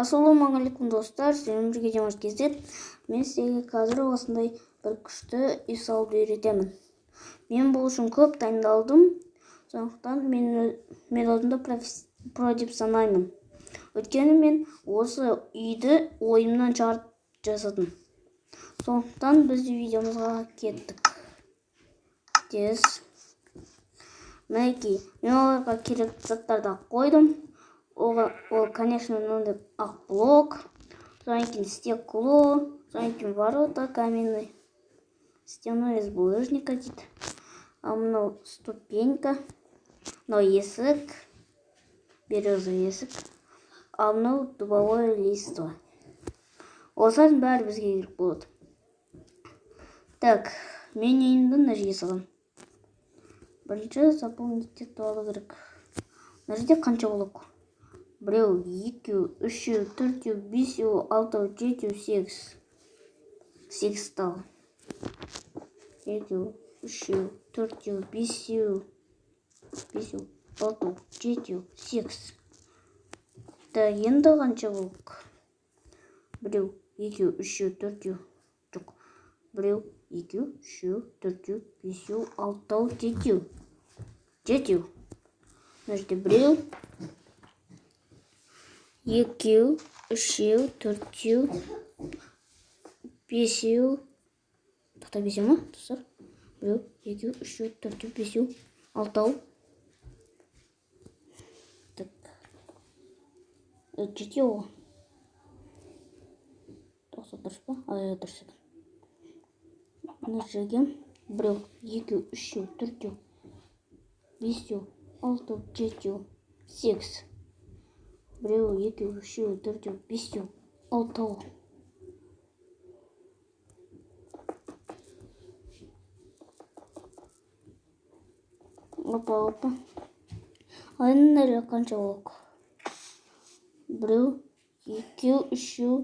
Ассалаумағалейкум достар, сіздермен бірге Димаш KZ. Мен сіздерге қазір осындай бір күшті үй салып үйретемін. Мен бұл үшін көп дайындалдым, сондықтан мен өзімді про деп санаймын. Өйткені мен осы үйді ойымнан шығарып жасадым. Сондықтан біз видеомызға кеттік. Тез. Мінекей, мен оларға керекті заттарды қойдым. Ол, конечно, мынандай ақ блок, содан кейін стекло, содан кейін ворота каменный, стена из булыжника дейді. Ал мынау ступенька, мынау есік, березовый есік, ал мынау дубовое листво. Осылардың бәрі бізге керек болады. Так, мен енді мына жерге саламын. Бірінші заполнить етіп алу керек. Мына жерде қанша блок? Біреу, екеу, үшеу, төртеу, бесеу, алтау, жетеу, сегіз. Сегіз тал. Екеу, үшеу, төртеу, бесеу, бесеу, алтау, жетеу, сегіз. Так, енді қанша блок? Біреу, екеу, үшеу, төртеу. Жоқ. Біреу, екеу, үшеу, төртеу, бесеу, алтау, жетеу. Жетеу. Мына жерде біреу, екеу, үшеу, төртеу, бесеу. Тоқта, бесеу ма, достар? Біреу, екеу, үшеу, төртеу, бесеу, алтау. Так. Жетеу ғой. Тоқта, дұрыс па? Ай, дұрыс екен. Мына жерге біреу, екеу, үшеу, төртеу, бесеу, алтау, жетеу, сегіз. Біреу, екеу, үшеу, төртеу, бесеу, алтау. Опа, опа. Ал енді мына жерде қанша блок? Біреу, екеу, үшеу,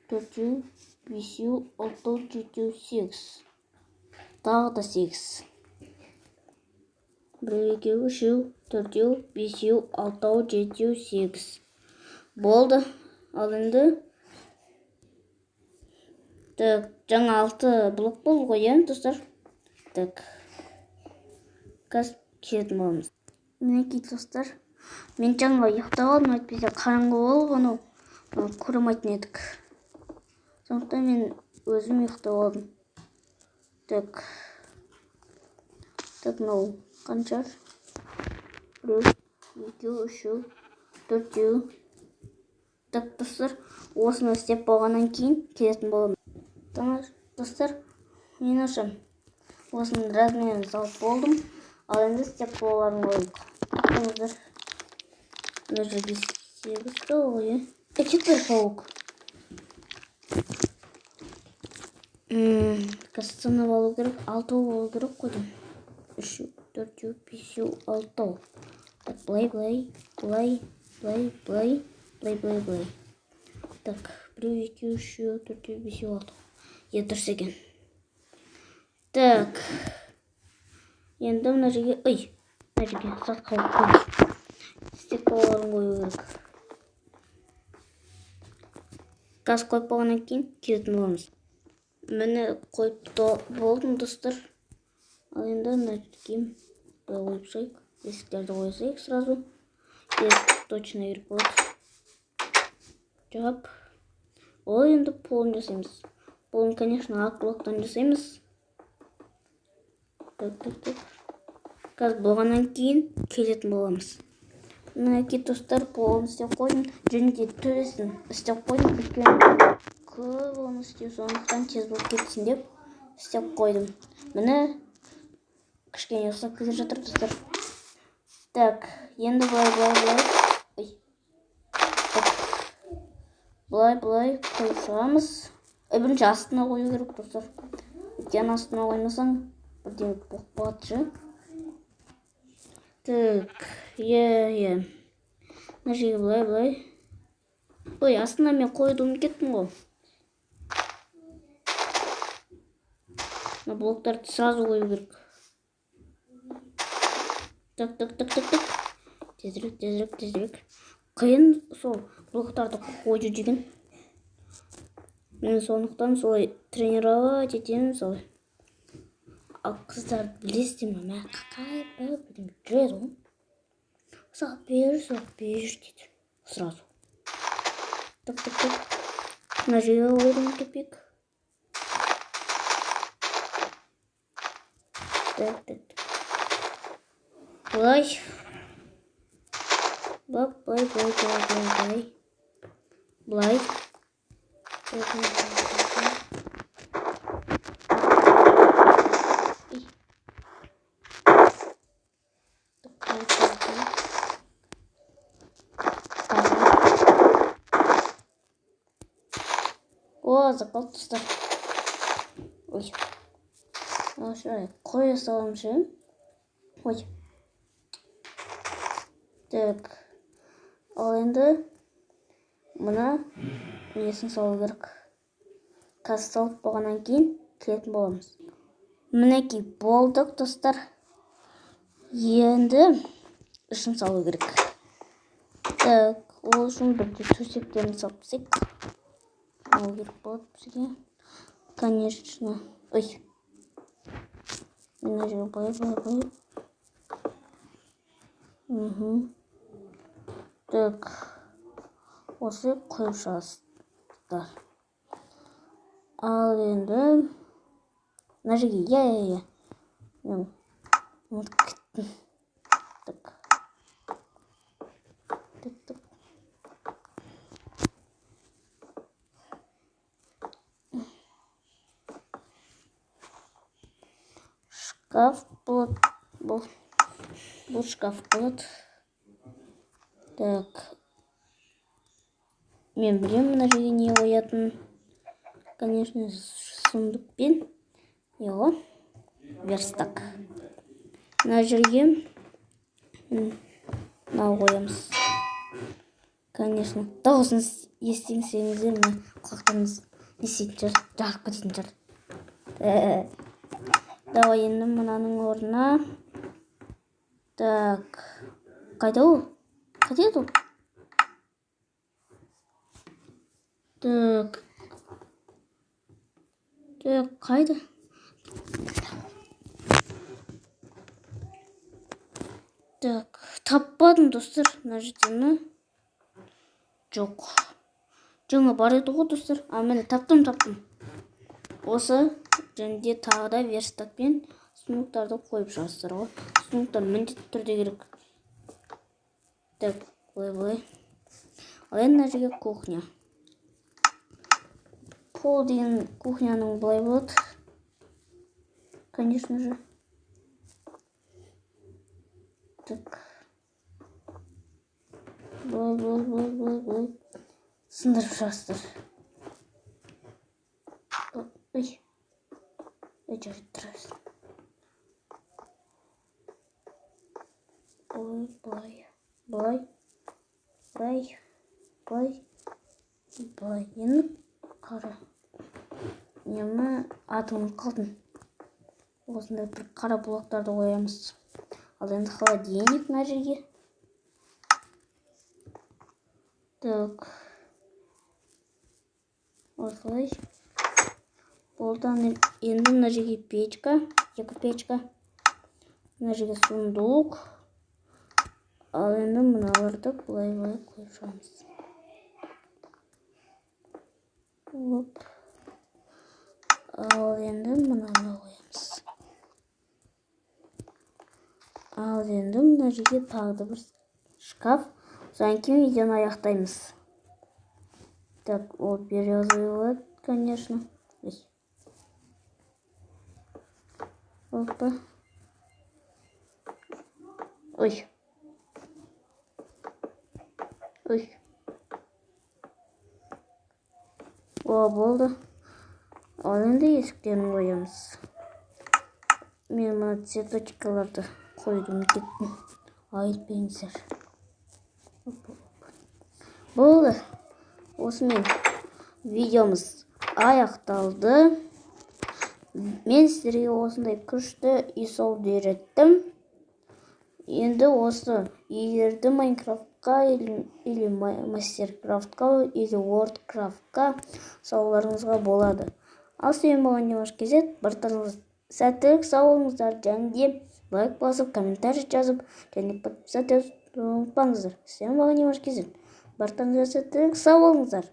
төртеу, бесеу, алтау, жетеу, сегіз. Тағы да сегіз. Біреу, екеу, үшеу, төртеу, бесеу, алтау, жетеу, сегіз. Болды. Ал енді так, жаңа 6 блок болды ғой, иә, достар? Так. Қазір келетін боламыз. Мінекей, достар. Мен жаңа ұйықтап алдым, әйтпесе қараңғы болып анау көре алмайтын едік. Сондықтан мен өзім ұйықтап алдым. Так. Так, мынау қанша? Біреу, екеу, үшеу, төртеу. Так, достар, осыны істеп болғаннан кейін келетін боламын. Достар, мен осы осының размерін салып болдым. Ал енді стеклоларын қойдық. Тоқтаңыздар. Мына жерге сегіз ғой, иә? Кетпей паук. Қазір санап алу керек. Алтау болу керек қой деймін. Үшеу, төртеу, бесеу, алтау. Так, былай, былай, былай, былай, былай, былай, былай, былай. Так, біреу, екеу, үшеу, төртеу, бесеу, алтау. Е, дұрыс екен. Так. Енді мына жерге, ой, мына жерге зат қойып қойып. Стеклоларын қою керек. Газ қойып болғаннан кейін келетін боламыз. Міне қойып болдым, достар. Ал енді мына жерге былай қойып шығайық. Есіктерді қоя салайық сразу. Есік точно керек болады. Жап. Ол енді полын жасаймыз. Полын, конечно, ақ блоктан жасаймыз. Так, так, так. Қазір болғаннан кейін келетін боламыз. Мінекей, достар, полын істеп қойдым. Және де төбесін істеп қойдым. Өйткені көп оны істеу, сондықтан тез болып кетсін деп істеп қойдым. Міне кішкене ұқсап келе жатыр, достар. Так, енді былай, былай, былай. Ой. Так. Былай, былай қойып шығамыз. Бірінші астына қою керек, достар. Өйткені астына қоймасаң, бірдеңе болып қалады ше. Так, е. Мына жерге былай, былай. Ой, астына мен қоюды ұмытып кеттім ғой. Мына блоктарды сразу қою керек. Так, так, так, так, так. Тезірек, тезірек, тезірек. Қиын сол блоктарды қою деген. Мен сондықтан солай тренировать етемін солай. Ал қыздар білесіздер ме, мә қақай бірдеме жүреді ғой. Сағат бер, сағат бер дейді. Сразу. Так, так, так. Мына жерге қойдым тупик. Так, так, так. Былай. Былай, былай, былай, былай, былай. Былай. Былай, былай, былай, былай. О, закол достар. Ой. Осылай қоя саламын ше. Ой. Так. Ал енді мына несін салу керек. Қазір салып болғаннан кейін келетін боламыз. Мінекей болдық достар. Енді ішін салу керек. Так, ол үшін бірде төсектерін салып тастайық. Алу керек болады бізге. Конечно. Ой. Мына жерге былай, былай, былай. Угу. Так. Осы қойып шығасыздар. Ал енді мына жерге, иә, иә, иә. Мен ұмытып кеттім. Так. Так, так. Шкаф болады. Бұл шкаф болады. Так. Мен білемін мына жерге не қоятынын. Конечно, сундукпен. Не ғой? Верстак. Мына жерге мынау қоямыз. Конечно, дауысын естісеңіздер, мына құлақтарыңыз не істейтін шығар, жарып кететін шығар. Давай енді мынаның орнына. Так. Қайда ол? Қайда еді ол? Так. Так, қайда? Так, таппадым достар, мына жердені. Жоқ. Жаңа бар еді ғой достар. А, міне таптым, таптым. Осы және тағы да верстакпен сундуктарды қойып шығасыздар ғой. Сундуктар міндетті түрде керек. Так, былай, былай. Ал енді мына жерге кухня. Пол деген кухняның былай болады. Конечно же. Так. Былай, былай, былай, былай, былай. Сындырып шығасыздар. Ой. Ой, жарайды, тұра берсін. Былай, былай, былай, былай, былай, былай. Енді қара. Нені атын ұмытып қалдым. Осындай бір қара блоктарды қоямыз. Ал енді холодильник мына жерге. Так. Осылай. Болды. Енді мына жерге печка, екі печка. Мына жерге сундук. Ал енді мыналарды былай-былай қойып шығамыз. Оп. Ал енді мынаны қоямыз. Ал енді мына жерге тағы да бір шкаф. Содан кейін видеоны аяқтаймыз. Так, ол березовый болады, конечно. Ой. Опа. Ой. Ой. О, болды. Ал енді есіктерін қоямыз. Мен мына цветочкаларды қойдым кеттім. Айтпеңіздер. Болды. Осымен видеомыз аяқталды. Мен сіздерге осындай күшті үй салуды үйреттім. Енді осы үйлерді Майнкрафт Майнкрафтқа или Мастеркрафтқа, или Уордкрафтқа салуларыңызға болады. Ал сіздермен болған Димаш KZ. Барлықтарыңыз сәттілік, сау болыңыздар және де лайк басып, комментарий жазып және подписаться ұмытпаңыздар. Сіздермен болған Димаш KZ. Барлықтарыңызға сәттілік, сау болыңыздар.